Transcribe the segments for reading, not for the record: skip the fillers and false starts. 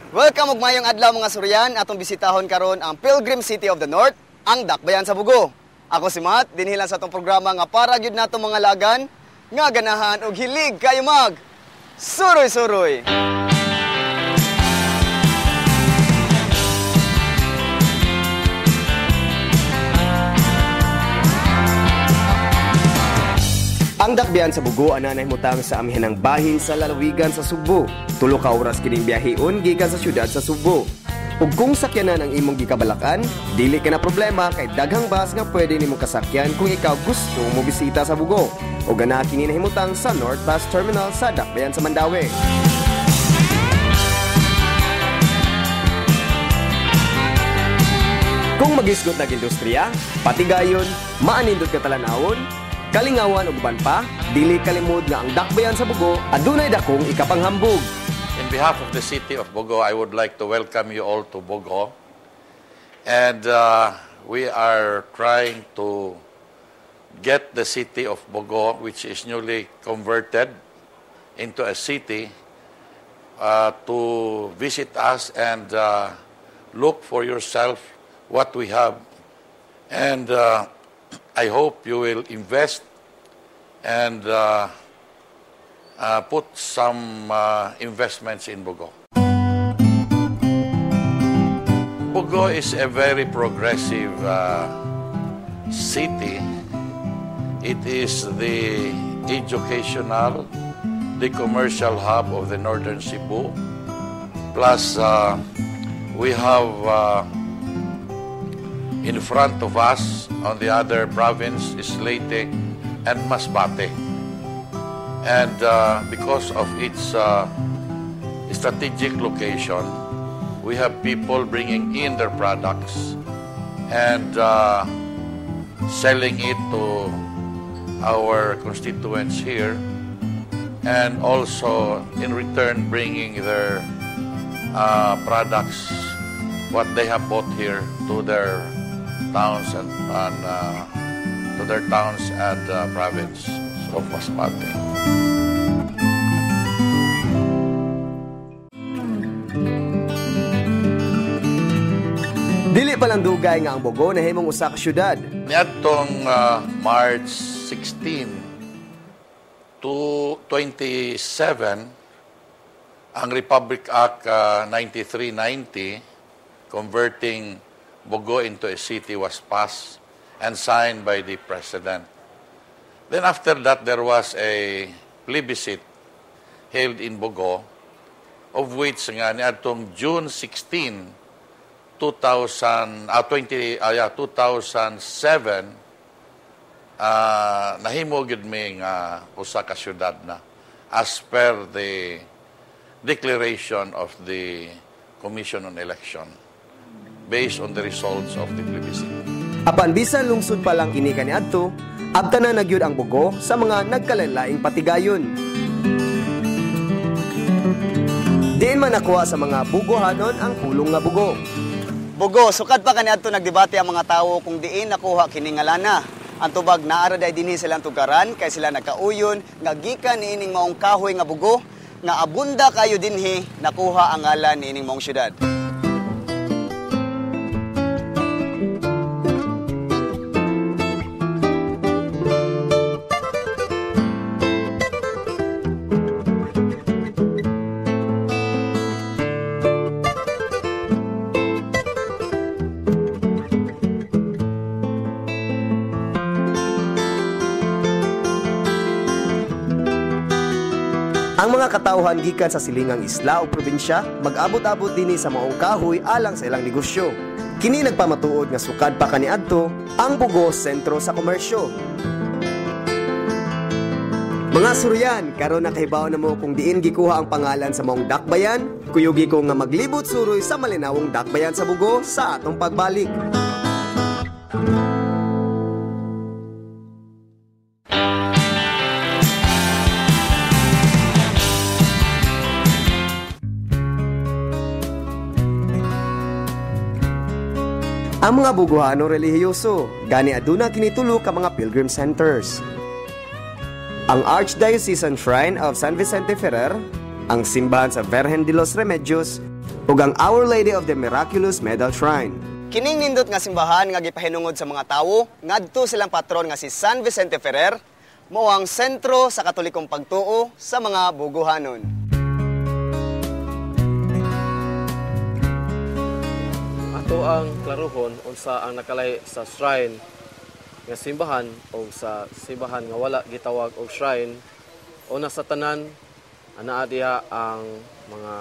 Welcome ug maayong adlaw, mga suryan. Atong bisitahon karon ang Pilgrim City of the North, ang Dakbayan sa Bogo. Ako si Matt, dinhi lang sa atong programa nga para gyud nato mga lagan nga ganahan og hilig kayo mag suroy-suroy. Ang Dakbayan sa Bogo anaa nahimutang sa amihanang bahin sa lalawigan sa Sugbo. 3 ka oras kining biyahehon gikan sa syudad sa Sugbo. Ug kung sakyanan ang imong gikabalakan, dili ka na problema kay daghang bus nga pwede nimong kasakyan kung ikaw gusto mo bisita sa Bogo. Ug anaa kini nahimutang sa North Bus Terminal sa Dakbayan sa Mandaue. Kung magisgot nag industriya, patigayon, maanindot ka talan-awon, kalingawan ug uban pa, dili kalimod nga ang Dakbayan sa Bogo adunay dakong ikapanghambog. In behalf of the city of Bogo, I would like to welcome you all to Bogo. And we are trying to get the city of Bogo, which is newly converted into a city, to visit us and look for yourself what we have. And I hope you will invest and put some investments in Bogo. Bogo is a very progressive city. It is the educational, the commercial hub of the northern Cebu. Plus, we have in front of us on the other province is Leyte and Masbate. And because of its strategic location, we have people bringing in their products and selling it to our constituents here, and also in return bringing their products, what they have bought here, to their towns and to their towns and province of Masbate. Dili pa lang dugay nga ang Bogo nahimong usa ka syudad. Niadtong March 16 to 27, ang Republic Act 9390 converting Bogo into a city was passed and signed by the president. Then after that, there was a plebiscite held in Bogo, of which nga niadtong June 16, 2000, 20, yeah, 2007, nahimo gyud mi nga usa ka syudad na as per the declaration of the Commission on Election based on the results of the plebiscite. Apan bisan lungsod pa lang kini kaniadto, abta na nagyud ang Bogo sa mga nagkalainlaing patigayon. Diin man nakuha sa mga bugohanon ang pulong nga Bugo. Bogo, sukad pa kaniadto nagdebate ang mga tawo kung diin nakuha kini ngalana. Ang tubag naara day dinhi silang tugaran kay sila nagkauyon nga gikan niining maong kahoy nga bugo nga abunda kayo dinhi nakuha ang ngalan niining maong syudad. Ang mga katawhan gikan sa silingang isla o probinsya mag-abot-abot dinhi sa maong kahoy alang sa ilang negosyo. Kini nagpamatuod nga sukad pa kaniadto ang Bogo sentro sa komersyo. Mga suryan, karon nakahibaw na mo kung diin gikuha ang pangalan sa maong dakbayan. Kuyugi ko nga maglibot suroy sa malinawong Dakbayan sa Bogo sa atong pagbalik. Ang mga Buguhano relihiyoso, gani aduna kini tulo ka mga pilgrim centers. Ang Archdiocesan Shrine of San Vicente Ferrer, ang simbahan sa Virgen de los Remedios, ug ang Our Lady of the Miraculous Medal Shrine. Kining nindot nga simbahan nga gipahinungod sa mga tawo ngadto silang patron nga si San Vicente Ferrer, mao ang sentro sa Katolikong pagtuo sa mga Bugohanon. Ato ang klaruhon unsa ang nakalay sa shrine nga simbahan o sa simbahan nga wala gitawag og shrine. Una sa tanan, anaa diha ang mga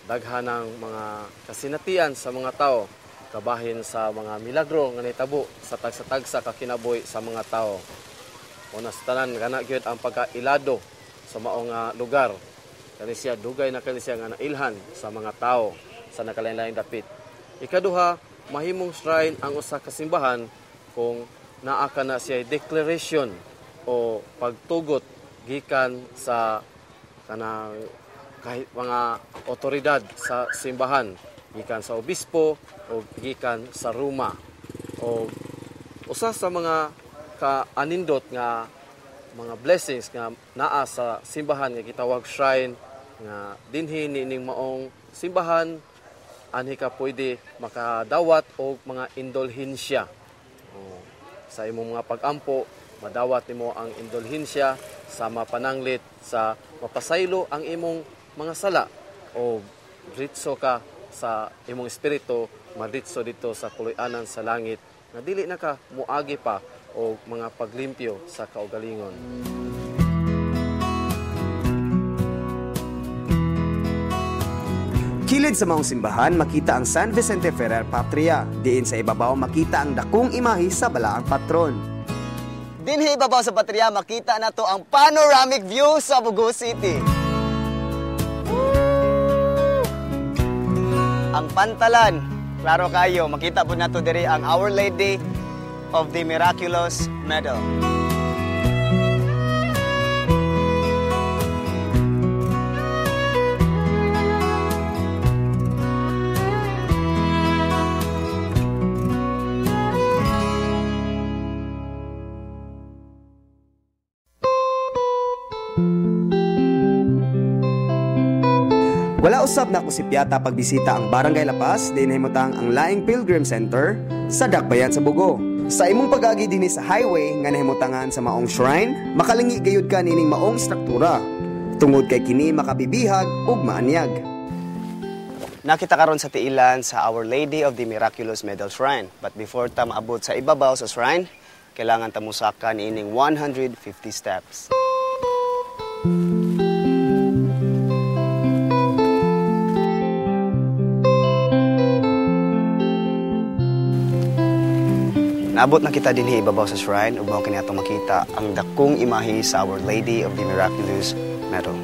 daghanang mga kasinatian sa mga tao, kabahin sa mga milagro nga nahitabo sa tagsa-tagsa ka kinabuhi sa mga tao. Una sa tanan, kana gyud ang pagkailado sa mao nga lugar. Kani siya dugay na kani siya nga nailhan sa mga tao sa nakalain-laing dapit. Ikaduha, mahimong shrine ang usa ka simbahan kung naa ka na siya declaration o pagtugot gikan sa kanang kahit mga otoridad sa simbahan, gikan sa obispo o gikan sa Roma. O usa sa mga kaanindot nga mga blessings nga naa sa simbahan nga gitawag shrine, nga dinhi niining maong simbahan anhi ka pwede makadawat og mga indulhensya. O, sa imong mga pag-ampo, madawat nimo ang indulhensya sa mapananglit sa mapasaylo ang imong mga sala o ritso ka sa imong espiritu, maritso dito sa puloy-anan sa langit nga dili na ka muagi pa o mga paglimpyo sa kaugalingon. Kilid sa maong simbahan makita ang San Vicente Ferrer Patria. Diin sa ibabaw makita ang dakong imahe sa balaang patron. Dinhi ibabaw sa Patria makita nato ang panoramic view sa Bogo City. Ang pantalan, klaro kayo, makita po nato diri ang Our Lady of the Miraculous Medal. Wala usab na ako si Piata pagbisita ang Barangay La Paz, din nahimutang ang Laing Pilgrim Center sa Dakbayan sa Bogo. Sa imong pag-agi dinhi sa highway nga nahimutangan sa maong shrine, makalingi gayud ka nining maong struktura. Tungod kay kini makabibihag ug maanyag. Nakita karon sa tiilan sa Our Lady of the Miraculous Medal Shrine. But before ta maabot sa ibabaw sa shrine, kailangan ta mosaka niining 150 steps. Naabot na kita dinhi ibabaw sa shrine ug mao kini atong makita ang dakong imahe sa Our Lady of the Miraculous Medal.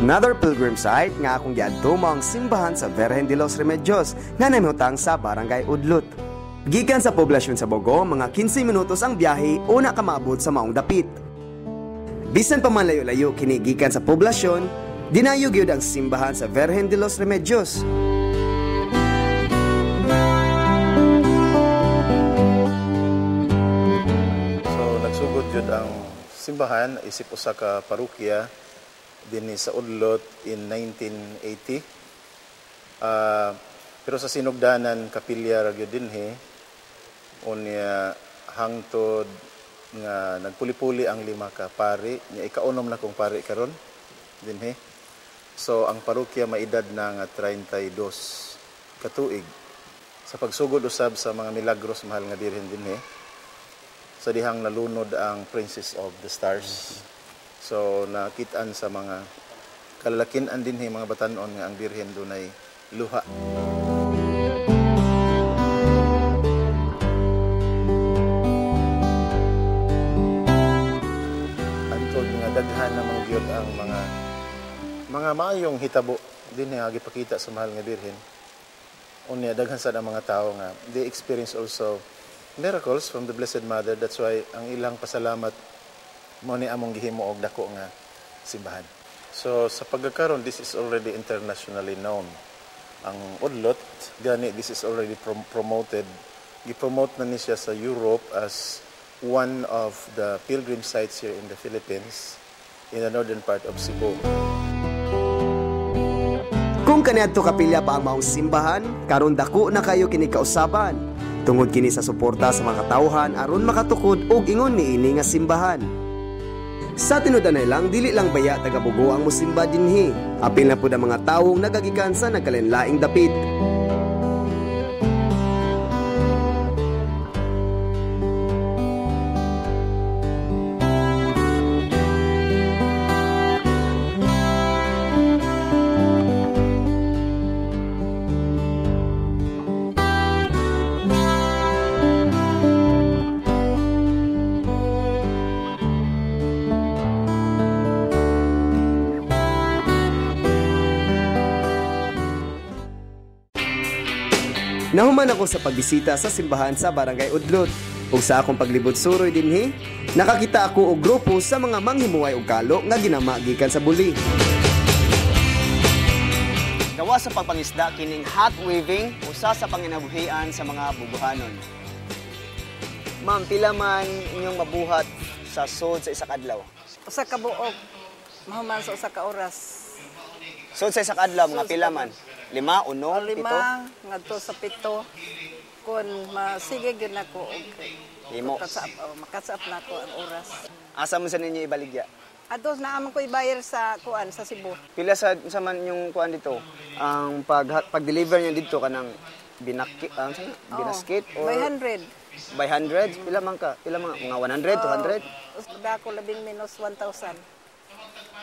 Another pilgrim site nga akong giadto mao ang simbahan sa Virgen de los Remedios nga nahimutang sa Barangay Udlot. Gikan sa poblasyon sa Bogo, mga 15 minutos ang biyahe una ka maabot sa maong dapit. Bisan pa man layo-layo kini gikan sa poblasyon, dinayo gyud ang simbahan sa Virgen de los Remedios. So nagsugod jud ang simbahan isip usa ka parokya dinhi sa Udlot in 1980. Pero sa sinugdanan kapilya ra gyud dinhi, unya hangtod nga nagpuli-puli ang lima ka pari, nya ikaunom na kong pari karon dinhi. So ang parokya maedad na nga 32 katuig. Sa pagsugod usab sa mga milagros mahal nga birhen dinhi, sa dihang nalunod ang Princess of the Stars. So nakitaan sa mga kalalakinan dinhi mga batan-on nga ang birhen dunay luha. Antod nga daghan namang gyud ang mga maayong hitabo dinhi nga gipakita sa mahal nga Birhen. Unya daghan sad ang mga tawo nga they experience also miracles from the Blessed Mother. That's why ang ilang pasalamat mo ni among gihimo og dako nga simbahan. So sa pagkakaron, this is already internationally known. Ang Udlot, gani this is already promoted. Gipromote na ni siya sa Europe as one of the pilgrim sites here in the Philippines, in the northern part of Cebu. Kung kaniadto kapilya pa ang maong simbahan, karon dako na kayo kini kausaban. Tungod kini sa suporta sa mga katawhan aron makatukod og ingon niini nga simbahan. Sa tinud-anay lang, dili lang baya taga Bogo ang musimba dinhi. Apil na pud ang mga tawong nagagikan sa nagkalainlaing dapit. Nahuman ako sa pagbisita sa simbahan sa Barangay Udlot. Ug sa akong paglibot suroy dinhi, nakakita ako og grupo sa mga manghimuway og kalo nga ginama gikan sa buli. Gawa sa pagpangisda kining hat weaving usa sa panginabuhian sa mga Bugohanon. Ma'am, pila man inyong mabuhat sa sod sa isa ka adlaw? Usa ka buok, mahuman sa usa ka oras. Sod sa isa ka adlaw, mga pila man? 5, 1, O 7? 5 ngadto sa 7. Kun masige gyud nako og Himo. Makasaap na ako ang oras. Asa man sa ninyo ibaligya? Ato naa man ko ibayar sa kuan sa Cebu. Pila sa man yung kuan dito? Ang pag-deliver niya dito kanang binaki, ang sa binasket or By 100. By 100? Pila man ka? Pila mga 100, 200? Dako labing minus 1,000.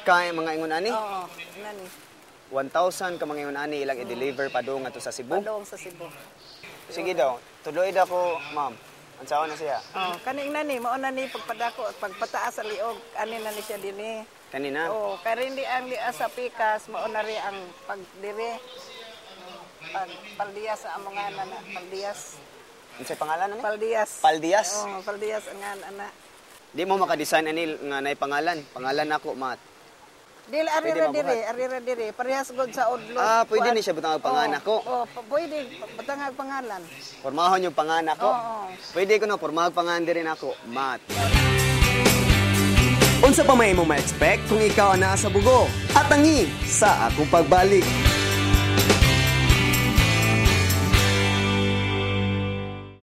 Kay mga ingon ani? Oo, nani. 1,000 ka mga ingon ani ilang i-deliver padung ngadto sa Cebu. Padung sa Cebu. Sige daw, tuloy daw ko, ma'am. Unsaon na siya? Oh, kaning nani mao na ni pagpadako at pagpataas sa liog ani na ni siya dinhi. Kanina? Oh, karon di ang lias sa pikas mao na ri ang pagdire. Pag Paldias sa among ngalan na, Paldias. Unsay pangalan ani? Paldias. Paldias? Oh, Paldias ang ngalan ana. Di mo maka-design ani nga nay pangalan. Pangalan nako, Mat. Dili Pwede arira mabuhat. dire, arira dire. Parehas gud sa Odlo. Ah, pwede ni siya butang ang pangalan ako. Oh, pwede butang ang pangalan. Pormahon yung pangalan ako. Oo. Pwede ko no pormahon pangalan diri nako, Mat. Unsa pa may imong ma-expect kung ikaw ang naa sa Bogo? At tangi sa akong pagbalik.